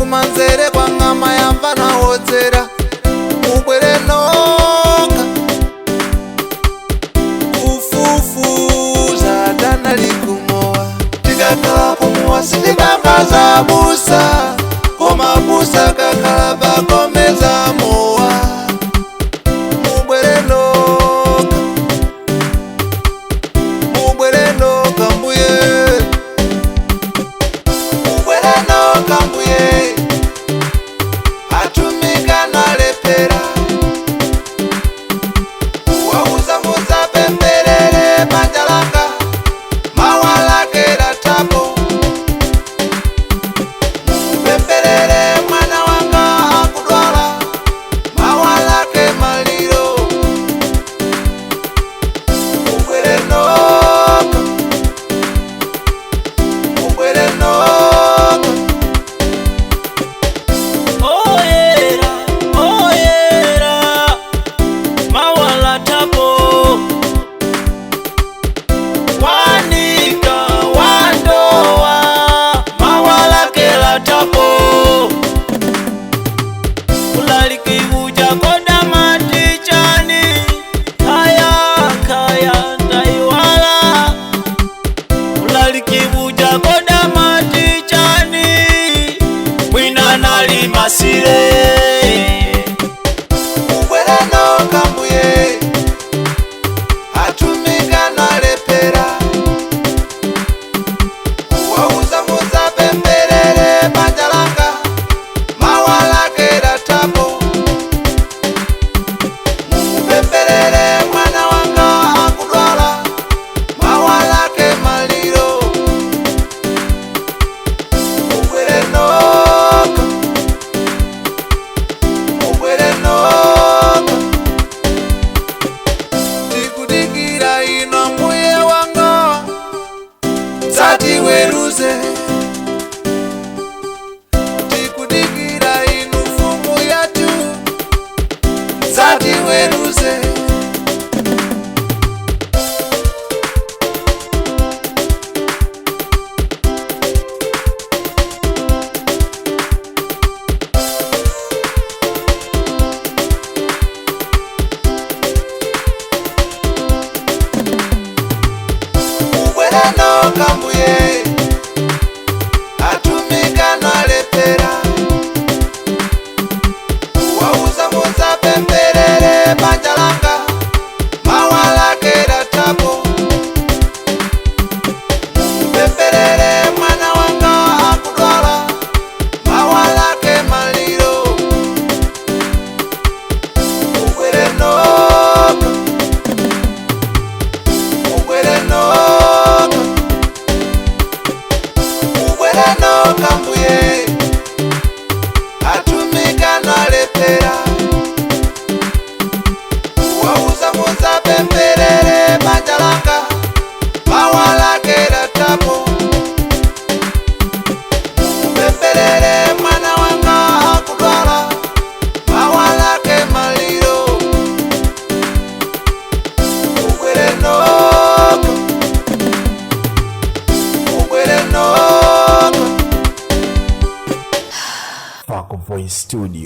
Kumanzere kwang'ama yamva nawodzera. Mubwere noka kufufuza danali kumowa. Tikakhala kumuwa sitikamba za busa, koma busa kakhala pakomeza mowa. Mubwere noka, mubwere noka mbuye, mubwere noka mbuye. Atumika nalepera wauza muzapemberere banja langa mawalakera tapo. Mupemberere mwana wanga akudwala mawalake maliro. Mubwere noka, mubwere noka. Oyera, oyera, mawala tapo. Wanika, wandoa, mawala kela tapo. Ulaliki uja koda matichani, kaya, kaya, ndaiwala. Ulaliki uja koda matichani, mwina nali masile. Mubwere noka mbuye, atumika nalepera wauza muzapemberere banja langa mawalakera tapo. Mupemberere mwana wanga akudwala mawalake maliro. Mubwere noka, mubwere noka. Tikudikira ino mbuye wanga satiweruze. Tikudikira inu mfumu yatu satiweruze. Mubwere noka mbuye, atumika nalepera wauza muzapemberere banja langa mawalakera tapo. Mupemberere mwana wanga akudwala mawalake maliro. Mubwere noka, mubwere noka, mubwere noka mbuye. Atumika nalepera wauza muzapemberere banja langa mawalakera tapo. Mupemberere mwana wanga akudwala mawalake maliro. Mubwere noka, mubwere noka. Faco Voice Studio.